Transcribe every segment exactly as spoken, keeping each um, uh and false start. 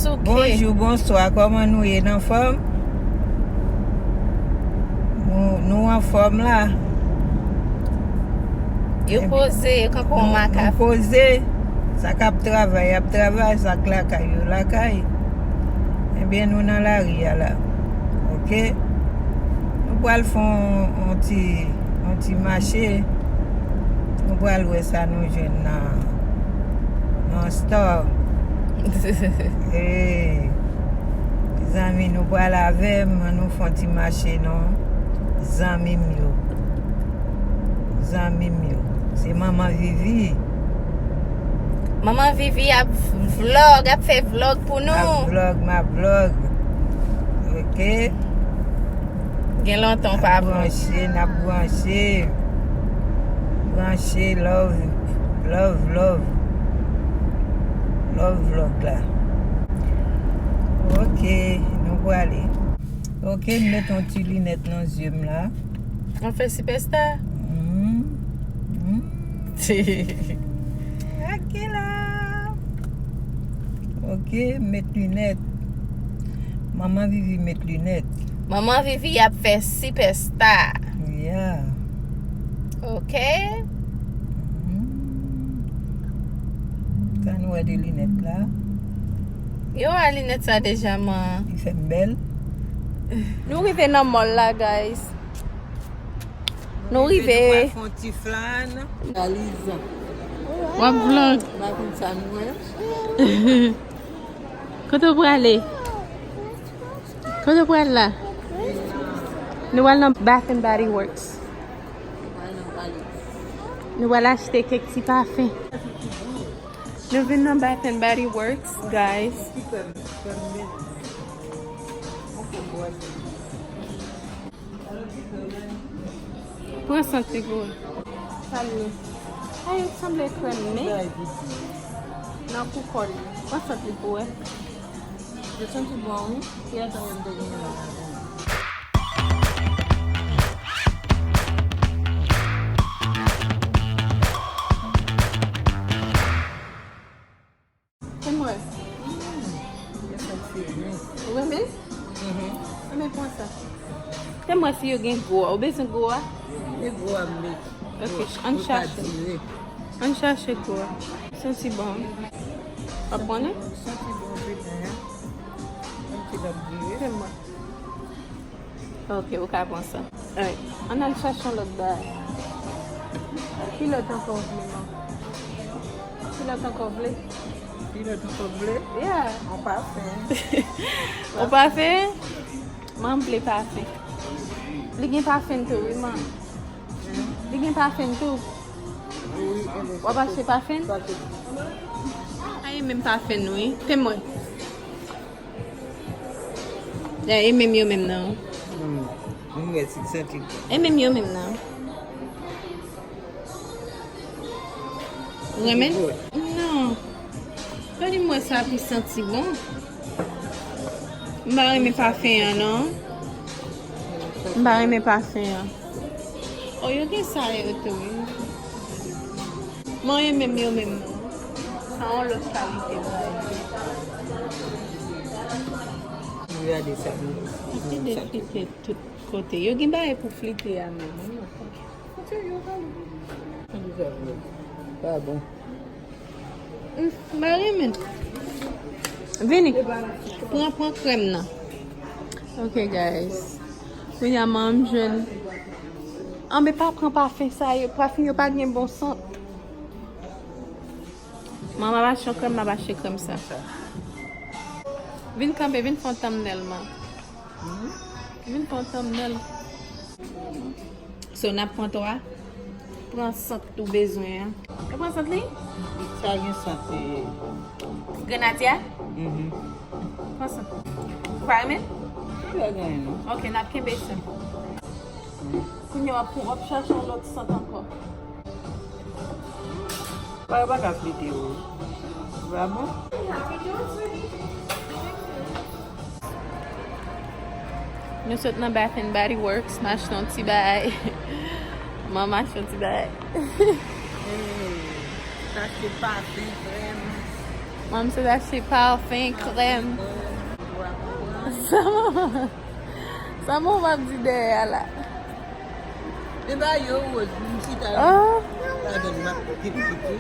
Ok. Bonjou, bonswa, kòman nou ye, n anfòm? Nou, nou anfòm la. Yo poze, yo kanpe yon makak. Nou poze. Sa k ap travay, ap travay. Sa k lakay, yo lakay. Ebyen, nou nan lari a la. Ok? Nou pral fè yon, yon ti, yon ti mache. Nou pral wè sa nou jwenn nan, nan store. Hey, zanmi, nou pral avè m, ann nou fè yon ti mache non. Zanmi m yo. Zanmi m yo. Se manman Vivi. Manman Vivi ap vlog, ap fè vlog pou nou. Ap vlog, m ap vlog. Ok. Gen lontan w pa branche, n ap branche. Branche, love, love, love. Love vlog la. Ok, nou prale. Ok, m met yon ti linèt nan zye m la. Mwen fè sipèsta. Mm, mm. Ok la. Ok, met linèt. Manman Vivi met linèt. Manman Vivi ap fè sipèsta. Yeah. Ok. Mm. Sa nou wè de linèt la? Yo wè linèt sa deja, man. Li fè m bèl. Nou rive nan mall la, guys. Nou rive. Nou pral fè yon ti flan. Valiz. W ap vlog. M pa konn sa nou wè. Kote w prale? Kote w pral la? Nou pral nan Bath and Body Works. Nou pral achte kèk ti pafen. Nou vin nan Bath and Body Works, guys. Pran sant li pou ou. Sa l ye? Ay, sanble krèm men. Nan kou kò l. Pran sant li pou wè. Yo santi bon, wi. Kiyès sa yo te gen la? Fè m wè. Ou renmen? Renmen pran sa. Fè m wè si yo gen gwo a. Ou bezwen gwo a? Gen gwo a, m bezwen. Ok, ann chache. Ann chache gwo a. Santi bon. W ap pran li? Santi bon, wi, men. Yon ti lòt vire. Fè m wè. Ok, ou ka pran sa. Alright. Ann al chache yon lòt bagay. Ki lòt ankò w vle, man? Ki lòt ankò w vle? Ki lòt ankò w vle? Yeah. Yon pafen. Yon pafen? Man, m vle pafen. Li gen pafen tou, wi, man. Li gen pafen tou. W ap achte pafen? Ay, menm pafen, wi. Fè m wè. Ya, e menm yo menm nan. Hmm. Mwen wè si santi. E menm yo menm nan. Ou renmen? Non. Pa di m wè sa pi santi bon. M pa renmen pafen an, non. M pa renmen pafen an. Oh, yo gen sa yo tou, wi. Mwen renmen m yo menm non. Sa yon lòt kalite bagay. Gade sa. Yo te deflite tout kote. Yo gen bagay pou flite a menm, wi. Kote yo pale? Pa bon. Mm, m pa renmen. Vini. Pran, pran krèm nan. Ok, guys. Kounye a, m jwenn. Anben, pa pran pafen sa yo. Pafen yo pa gen bon sant. Mwen, m ap achte yon krèm, m ap achte krèm sa. Vin kanpe, vin fè yon thumbnail, man. Vin fè yon thumbnail. So, n ap pran twa. Pran sant ou bezwen an. Ou pran sant li? Sa gen sant li. Grenadye a? Mhm. Pran sant. Ou pa renmen? Li pa gen anyen, non. Ok, n ap kenbe sa. Kounye a w ap, w ap chache yon lòt sant ankò. Yo pa ka flite ou. Vrèman? Nou sot nan Bath and Body Works, m achte yon ti bagay. Mwen, m achte yon ti bagay. Hey, m achte pafen, krèm. Mwen, m sot achte pafen, krèm. Sa mwen, sa mwen w ap di dèyè a la? Deba yo, Rose, m chita. Oh. Ladan m ap gen pitit tou.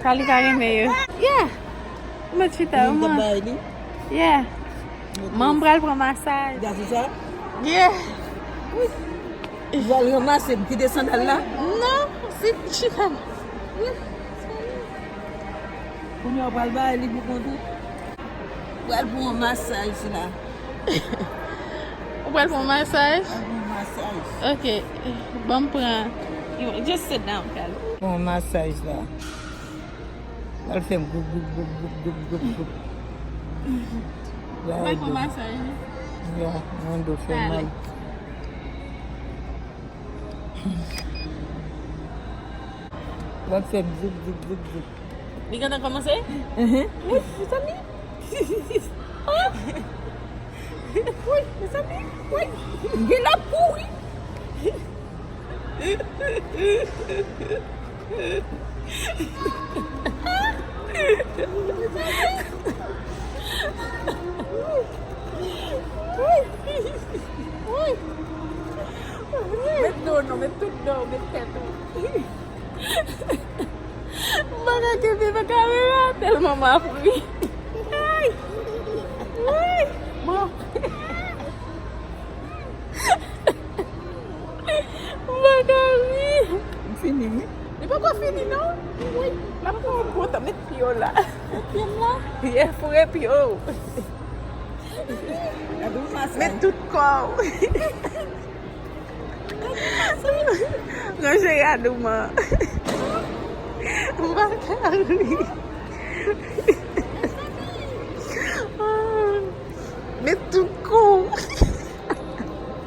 Kali ka renmen yo. Yeah. Mwen chita, mwen. Yeah. Mwen pral pran masaj. Gade sa? Yeah. Ou pral ranmase m kite sandal la? Non, si chita. Kounye a w pral bay li pou kont ou? Pral pou yon masaj la. Ou pral pou yon masaj? Pral pou yon masaj. Ok. Ban m pran. Just sit down, Kali. Pou yon masaj la. Pral fè m goup, goup, goup. Ou pral pou masaj? Ya, mwen do fè mal. Pral fè m goup, goup, goup, goup. Li gentan kòmanse? Mhm. Wi, mezanmi. Ah! Wi, mezanmi. Wi. Li la pou, wi. Met do w non, met tout do w, met tèt ou. M pa ka kenbe, m pa ka wè la, tèlman m ap ri. Ay! Ay! Bon. M pa ka ri. M fini, wi. Li poko fini, non? Wi. L ap pran yon bon tan. Met pye w la. Met pye m la? Yeah, foure pye w. Met tout kò w. Ranje rad ou man. M pa ka ri. Met tout kou.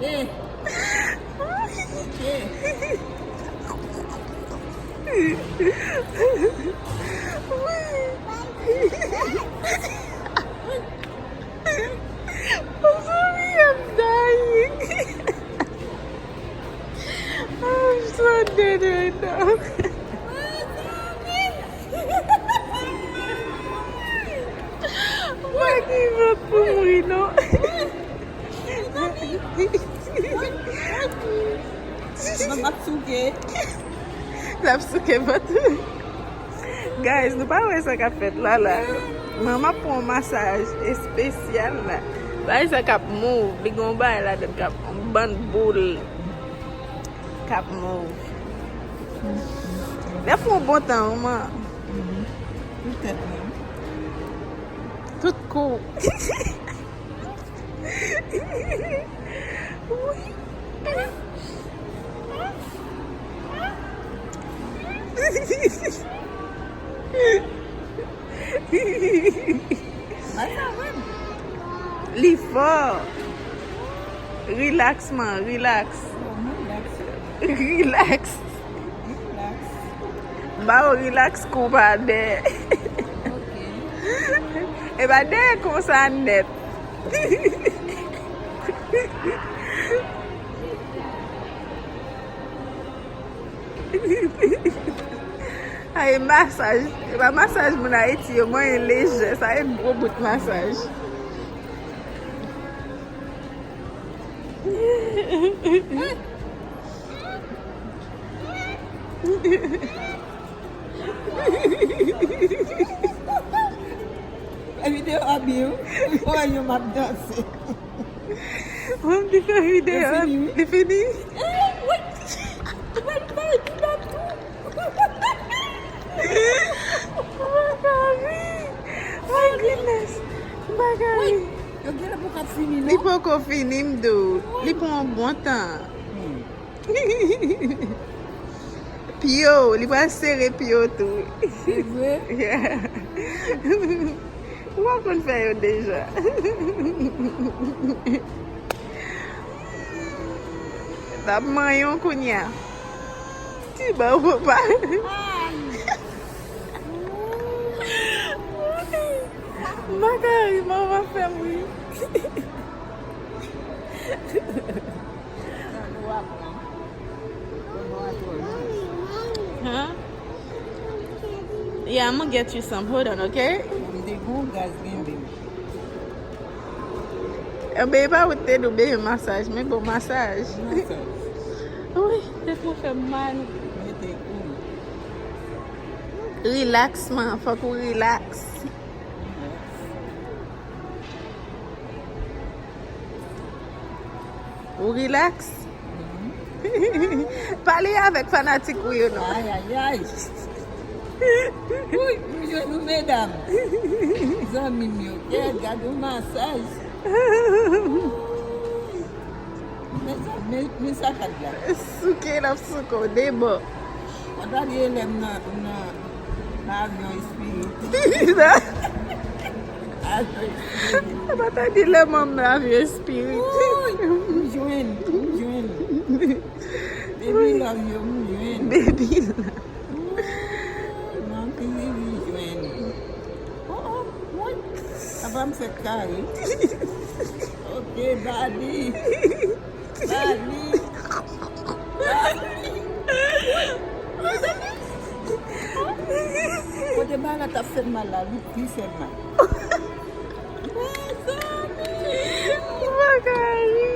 Eh. Ok. Sorry, I'm dying. I'm so dead right now. Mwen ki vant pou m ri non. Mwen ap souke. L ap souke vant. Guys, nou pa wè sa k ap fèt la la. Manman pran yon masaj espesyal la. Bagay sa k ap move, li gen yon bagay ladan k ap, yon bann boul k ap move. Lè fè yon bon tan, manman. Tout tèt mwen. Tout kou. Li fò. Relax man, relax. Relax. Ba yo relax kou pa dèyè. E pa dèyè konsa nèt. Ay, masaj. E pa masaj moun Ayiti yo, mwen e lejè. Sa e gwo bout masaj. Fè videyo a byen, wi. Ou wè yon m ap danse. Mwen di fè videyo a, li fini? Eh, wi. Mwen ka ri. My goodness. Mwen ka ri. Yo genlè poko ap fini, non? Li poko fini, m di w. Li pran yon bon tan. Hmm. Pye w, li pral sere pye w tou. Se vre? Yeah. Ou pa konn fè yo deja. L ap manyen w kounye a. Ti ba w papa. Ay. M pa ka ri, manman fè m ri. Huh? Yeah, I'm gonna get you some. Hold on, okay? Te gon gaz genbe m. Enben, e pa ou te di w bezwen masaj, men bon masaj. Masaj. Wi, tèt mwen fè m mal. Mete kou. Rilaks, man, fòk ou rilaks. Rilaks. Ou rilaks? Pale avèk fanatik ou yo non. Ay, ay, ay. Wi, m jwenn nou, medam. Zanmi m yo, kèt, gade yon masaj. Wi. Men sa, men, men sa k ap la. Souke l ap souke w de bò. Mwen ta di lè m nan, nan, nan avyon espirit. Avyon espirit. Mwen ta di lè m nan avyon espirit. Wi, m jwenn, m jwenn. Baby love yo, m jwenn. Baby love. Wi, m anpil jwenn. Oh, oh, wi. Apa m fè kare. Ok, bali. Bali. Bali. Wi. Mezanmi. Kote bala t ap fè m mal la, li pi fè m mal. Mezanmi. M pa ka ri.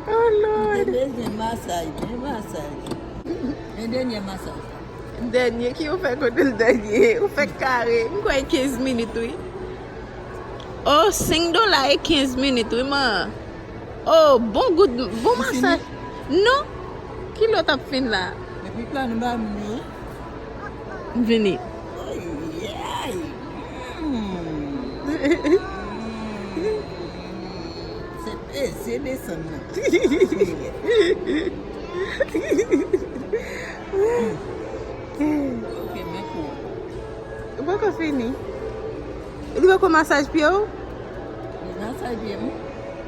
Oh, Lord. M te bezwen masaj, men masaj. Men dènye masaj. Dènye, ki ou fè kote l dènye? Ou fè kare. M kwè kenz minit, wi. Oh, senk dola e kenz minit, wi, man. Oh, bon gout, bon masaj. Non? Ki lè w t ap fin la? Depi klè nou ba moun yo. M vini. Ay, ay. Hmm. Se peze desann nan. Ok, men kou. Ou poko fini? Li poko masaj pye w? Li masaj pye m.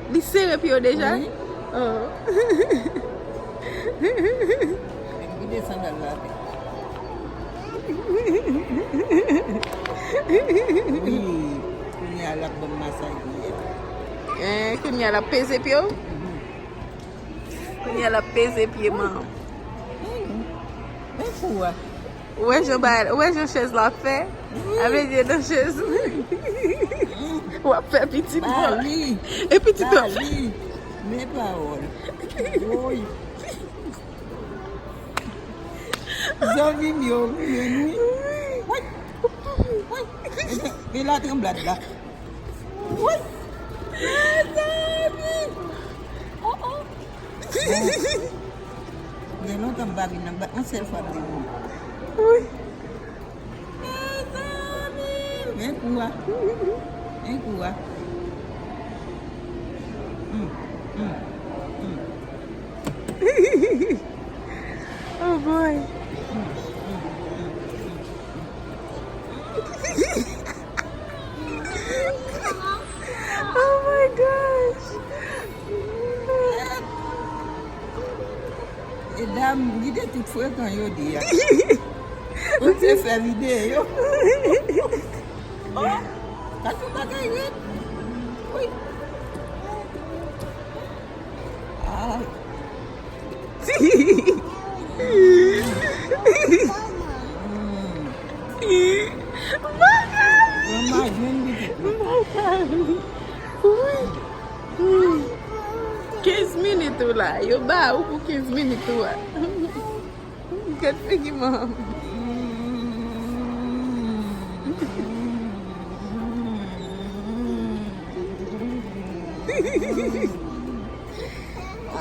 Li sere pye w deja? Wi. Oh. Li vide sandal la atè. Wi, kounye a l ap ban m masaj pye. Eh, kounye a l ap peze pye w? Mhm. Kounye a l ap peze pye manman. Hmm. Men kou a. Ou wè jan ba, ou wè jan chèz la ap fè? Wi. A vle di nan chèz. W ap fè pitit vòlè. Bali. E pitit w ap fè. Bali. Men pawòl. Woy. Zanmi m yo, m jwenn wi. Woy. Woy. E, e la tranblad la. Woy. Mezanmi. Oh, oh. Bon. Gen lontan m pa vin nan bat yon sèl fwa m te vini. Wi. Mezanmi. Men kou a. Men kou a. Hmm, hmm, hmm. Oh boy. Hmm, hmm, hmm, hmm. Oh my gosh. Medam, gide tout frekan yo di a. Ou te fè videyo. Oh, gade yon bagay red. Wi. Ah. Granma jwenn pitit mwen. Kenz minit ou la. Yo ba ou pou kenz minit ou a. Gad figi manman.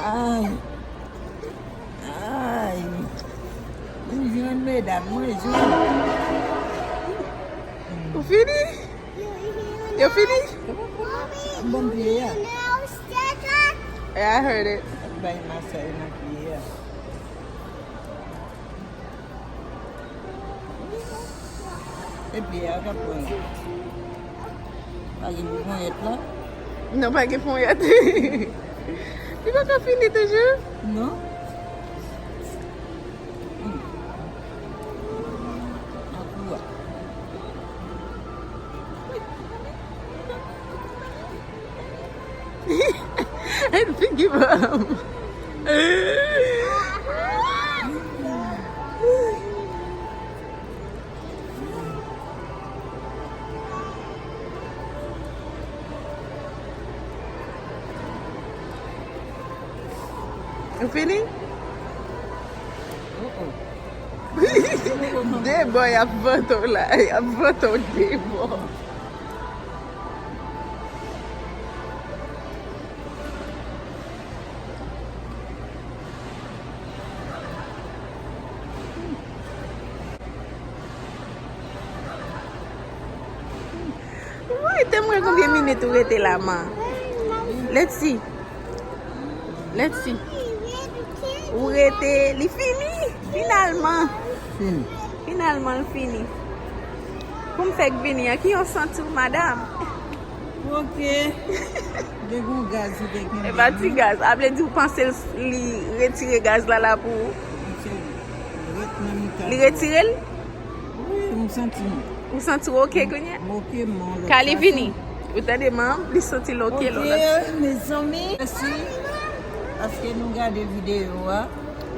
Ay. Ay. Mwen jwenn medam, mwen jwenn. Ou fini? Yo fini? Bon pye a. Yeah, I heard it. Bay masaj nan pye a. E pye a k ap pran. Pa gen pou ponyèt la. Non, pa gen ponyèt. Li pa ka fini toujou? Non. Hmm. An kou a. Figi manman. Ou fini? De bò y ap vante w la. Y ap vante w de bò. Woy, te mwen konbyen minit ou rete la, man? Let's see. Let's see. Ou rete, li fini. Finalman. Fini. Finalman, l fini. Pou m fèk vini an, ki yon santi w, madam? Ok. Te gon gaz li te kenbe. E pa ti gaz. A vle di ou panse l, li retire gaz la la pou ou? Li retire l? Wi, m santi m. Ou santi w ok kounye? M ok, m an lòt fason. Kali vini. Ou tande, manm? Li santi l ok lò la. Ok, mezanmi. Mèsi. Paske nou gade videyo a.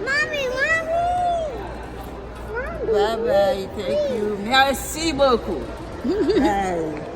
Mami, mami. Bye bye, thank you. Merci beaucoup. Bye.